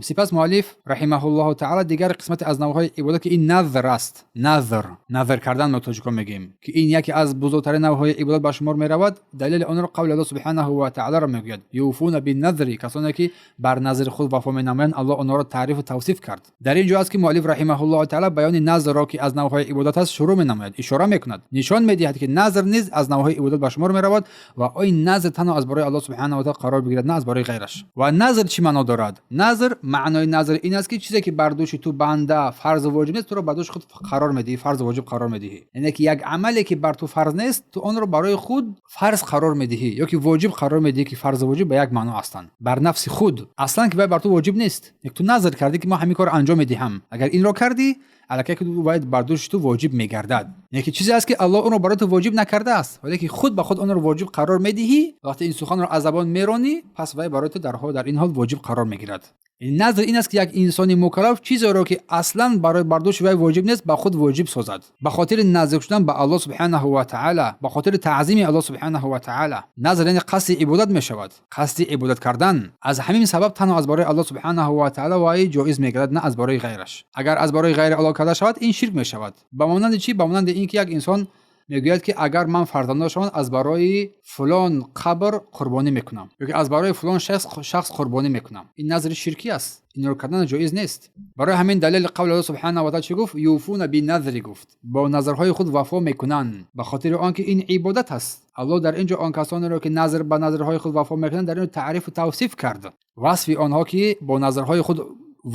Сипас муаллиф раҳимаҳуллоҳу таъала дигар қисмате аз навъҳои ибодат, ки ин назр аст. Назр, назр кардан мо тоҷикон мегӯем, ки ин яке аз бузургтарин навъҳои ибодат ба шумор меравад. Далели онро қавли Аллоҳ субҳанаҳу ва таъаларо мегӯяд: юфуна бинназри, касоне ки бар назри худ вафо менамоянд, Аллоҳ онҳоро таърифу тавсиф кард. Дар ин ҷо аст, ки муаллиф раҳимаҳуллоҳу таъала баёни назрро, ки аз навъҳои ибодат аст, шурӯъ менамояд, ишора мекунад, нишон медиҳад, ки назр низ аз навъҳои ибодат ба шумор меравад ва ин назр танҳо аз барои Аллоҳ субҳанаҳу ва таъала қарор бигирад, на аз барои ғайраш. Ва назр чӣ маъно дорад? Назр, маънои назр ин аст, ки чизе ки бар дӯши ту банда фарзу воҷиб нест, туро бар дӯши худ қарор медиҳӣ, фарзу воҷиб қарор медиҳӣ. Яъне ки як амале ки бар ту фарз нест, ту онро барои худ фарз қарор медиҳӣ ё ки воҷиб қарор медиҳӣ, ки фарзу воҷиб ба як маъно ҳастанд. Бар нафси худ аслан ки вай бар ту воҷиб нест, ту назр кардӣ, ки ман ҳамин корро анҷом медиҳам. Агар инро кардӣ, аллакай ки вай бар дӯши ту воҷиб мегардад. Яъне ки чизе аст, ки Аллоҳ онро барои ту воҷиб накардааст, вале ки худ ба худ онро воҷиб қарор медиҳӣ. Вақте ин суханро аз забон меронӣ, пас вай барои ту дарҳол дар ин ҳол воҷиб қарор мегирад. Назр ин аст, ки як инсони мукаллаф чизеро, ки аслан барои бар дӯши вай воҷиб нест, ба худ воҷиб созад, ба хотири наздик шудан ба Аллоҳ субҳанаҳу ва таъала, ба хотири таъзими Аллоҳ субҳанаҳу ва таъала. Назр яъне қасди ибодат мешавад, қасди ибодат кардан. Аз ҳамин сабаб танҳо аз барои Аллоҳ субҳанаҳу ва таъала вай ҷоиз мегардад, на аз барои ғайраш. Агар аз барои ғайри Аллоҳ карда шавад, ин ширк мешавад. Ба монанди чӣ? Ба монанди ин ки як инсон мегӯяд, ки агар ман фарзанддор шавам, аз барои фулон қабр қурбонӣ мекунам ё ки аз барои фулон шахс қурбонӣ мекунам. Ин назри ширкӣ аст, инро кардан ҷоиз нест. Барои ҳамин далели қавли Аллоҳ субҳанаҳу ва таъала чӣ гуфт? Юфуна биназри гуфт, бо назрҳои худ вафо мекунанд, ба хотири он ки ин ибодат аст. Аллоҳ дар ин ҷо он касонеро, ки назр ба назрҳои худ вафо мекунанд, дар ин таърифу тавсиф кард. Васфи онҳо, ки бо назрҳои худ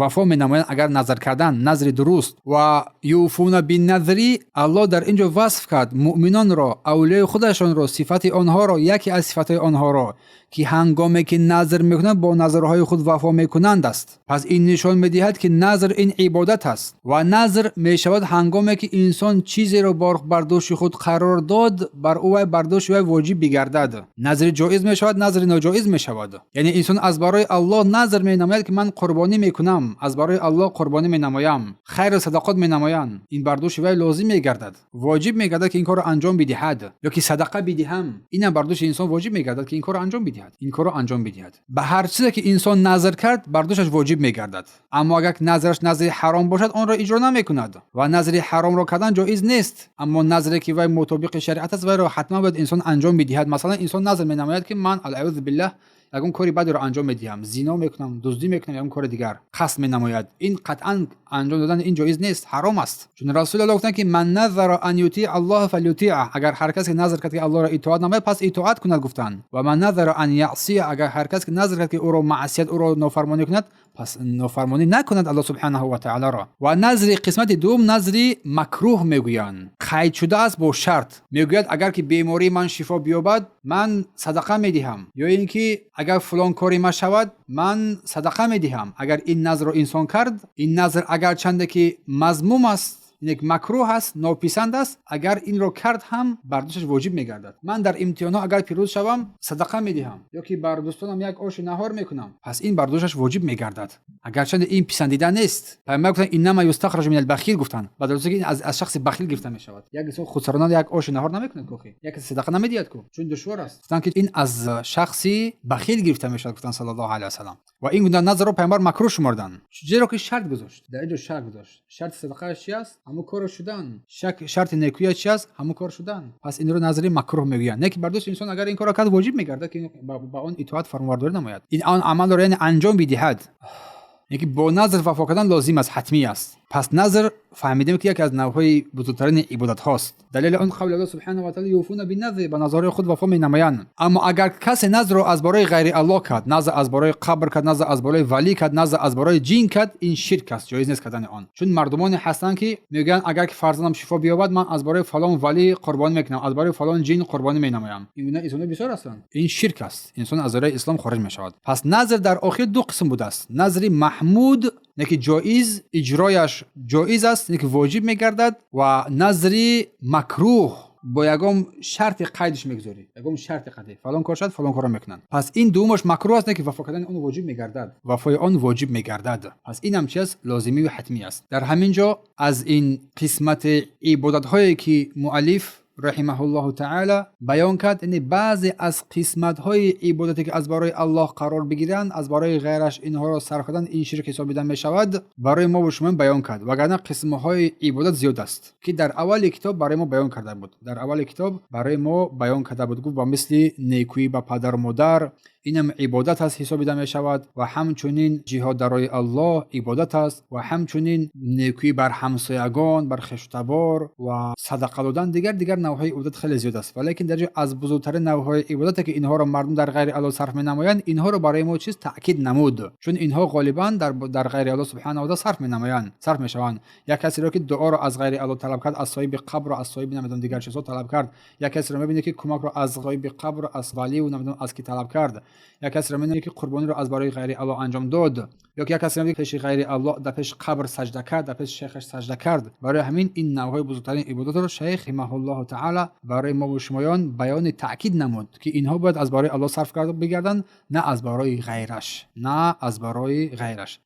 вафо менамоянд, агар назр кардан назри дуруст ва юфуна бинназри, Аллоҳ дар ин ҷо васф кард муъминонро, авлиёи худашонро, сифати онҳоро, яке аз сифатҳои онҳоро, ки ҳангоме ки назр мекунанд, бо назрҳои худ вафо мекунанд аст. Пас ин нишон медиҳад, ки назр ин ибодат аст ва назр мешавад ҳангоме ки инсон чизеро бар дӯши худ қарор дод, бар ӯ вай бар дӯши вай воҷиб бигардад. Назри ҷоиз мешавад, назри ноҷоиз мешавад. Яъне инсон аз барои Аллоҳ назр менамояд, ки ман қурбонӣ мекунам, аз барои Аллоҳ қурбонӣ менамоям, хайру садақот менамоям. Ин бар дӯши вай лозим мегардад, воҷиб мегардад, ки ин корро анҷом бидиҳад. Ё ки садақа бидиҳам, инам бар дӯши инсон воҷиб мегардад, ки ин корро анҷом бидиҳад, ин корро анҷом бидиҳад. Ба ҳар чизе ки инсон назр кард, бар дӯшаш воҷиб мегардад. Аммо агар назраш назри ҳаром бошад, онро иҷро намекунад ва назри ҳаромро кардан ҷоиз нест. Аммо назре ки вай мутобиқи шариат аст, вайро ҳатман бояд инсон анҷом бидиҳад. Масалан, инсон назр менамояд, ки ман, алъаузу биллаҳ, ягон кори бадеро анҷом медиҳам, зино мекунам, дуздӣ мекунам, ягон кори дигар қасд менамояд. Ин қатъан анҷом додани ин ҷоиз нест, ҳаром аст. Чун Расулаллоҳ гуфтанд, ки ман назара ан ютиа Аллоҳ фалютиа, агар ҳар касе назр кард, ки Аллоҳро итоат намояд, пас итоат кунад, гуфтанд. Ва ман назара ан яъсия, агар ҳар касе ки назр кард, ки ӯро маъсият, ӯро нофармонӣ кунад, пас нофармонӣ накунад Аллоҳ субҳанаҳу ва таоларо. Ва назри қисмати дуюм назри макрӯҳ мегӯянд, қайд шудааст бо шарт. Мегӯяд, агар ки бемории ман шифо биёбад, ман садақа медиҳам, ё ин ки агар фулон кори ман шавад, ман садақа медиҳам. Агар ин назрро инсон кард, ин назр агарчанде ки мазмум аст, як макрӯҳ аст, нописанд аст, агар инро кард ҳам, бар дӯшаш воҷиб мегардад. Ман дар имтиҳонҳо агар пирӯз шавам, садақа медиҳам ё ки бар дӯстонам як оши наҳор мекунам. Пас ин бар дӯшаш воҷиб мегардад, агарчанде ин писандида нест. Пайғамбар гуфтанд: иннама юстахраҷу минал бахил, гуфтанд. Ба дарозе ки ин аз шахси бахил гирифта мешавад. Як инсон худсарона як оши наҳор намекунад ку, як касе садақа намедиҳад ку, чун душвор аст. Гуфтанд, ки ин аз шахси бахил гирифта мешавад, гуфтанд саллаллоҳу алайҳи васаллам. Ва ин гуна назрро пайғамбар макрӯҳ шуморданд, зеро ки шарт гузошт. Дар ин ҷо шарт гузошт. Шарти садақааш чи аст? Ҳамун корро шудан. Шарти некӯя чи аст? Ҳамун кор шудан. Пас инро назри макрӯҳ мегӯянд. Не ки бар дӯши инсон агар ин корро кард, воҷиб мегардад, ки ба он итоат, фармонбардорӣ намояд, ин он амалро яъне анҷом бидиҳад. Яке бо назр вафо кардан лозим аст, ҳатмӣ аст. Пас назр фаҳмидем, ки яке аз навъҳои бузургтарини ибодатҳост. Далели он қавли Аллоҳ субҳанаҳу ва таъала: юфуна бинназр, ба назрҳои худ вафо менамоянд. Аммо агар касе назрро аз барои ғайри Аллоҳ кард, назр аз барои қабр кард, назр аз барои валӣ кард, назр аз барои ҷин кард, ин ширк аст, ҷоиз нест кардани он. Чун мардумоне ҳастанд, ки мегӯянд, агар ки фарзандам шифо биёбад, ман аз барои фалон валӣ қурбонӣ мекунам, аз барои фалон ҷин қурбонӣ менамоям. Ин гуна инсонҳо бисёр ҳастанд. Ин ширк аст, инсон аз доираи ислом хориҷ мешавад. Пас назр дар охир ду қисм будааст: назри маҳмуд, не ки ҷоиз, иҷрояш ҷоиз аст, не ки воҷиб мегардад, ва назри макрӯҳ, бо ягон шарти қайдш мегузорӣ, ягон шарти қайди, фалон кор шавад, фалон корро мекунанд. Пас ин дуюмаш макрӯҳ аст, не ки вафо кардани он воҷиб мегардад, вафои он воҷиб мегардад. Пас инам чи аст? Лозимию ҳатмӣ аст. Дар ҳамин ҷо аз ин қисмати ибодатҳое, ки муаллиф раҳимаҳуллоҳу таъала баён кард, яъне баъзе аз қисматҳои ибодате ки аз барои Аллоҳ қарор бигиранд, аз барои ғайраш инҳоро сарф кардан, ин ширк ҳисобида мешавад, барои мо ва шумо баён кард. Вагарна қисмҳои ибодат зиёд аст, ки дар аввали китоб барои мо баён карда буд. Дар аввали китоб барои мо баён карда буд, гуфт, ба мисли некӯӣ ба падару модар, инам ибодат аст ҳисобида мешавад, ва ҳамчунин ҷиҳод дар роҳи Аллоҳ ибодат аст, ва ҳамчунин некӯӣ бар ҳамсоягон, бар хештабор ва садақа додан, дигар дигар навъҳои ибодат хеле зиёд аст. Валекин дар ҷо аз бузургтарин навъҳои ибодате ки инҳоро мардум дар ғайри Аллоҳ сарф менамоянд, инҳоро барои мо чиз таъкид намуд, чун инҳо ғолибан дар ғайри Аллоҳ субҳанаҳу ва таъала сарф менамоянд, сарф мешаванд. Як касеро ки дуоро аз ғайри Аллоҳ талаб кард, аз соҳиби қабрро, аз соҳиби намедонам дигар чизҳо талаб кард, як касеро мебинед ки кӯмакро аз соҳиби қабр, аз валиву намедонам аз ки талаб кард, як касеро мебинед ки қурбониро аз барои ғайри Аллоҳ анҷом дод, ё ки як касеро мебинед пеши ғайри Аллоҳ дар пеши қабр саҷда кард, дар пеши шайхаш саҷда кард. Барои ҳамин ин навъҳои бузургтарин ибодатро шайх раҳимаҳуллоҳу таъала барои мо ва шумоён баёни таъкид намуд, ки инҳо бояд аз барои Аллоҳ сарф карда бигарданд, на аз барои ғайраш, на аз барои ғайраш.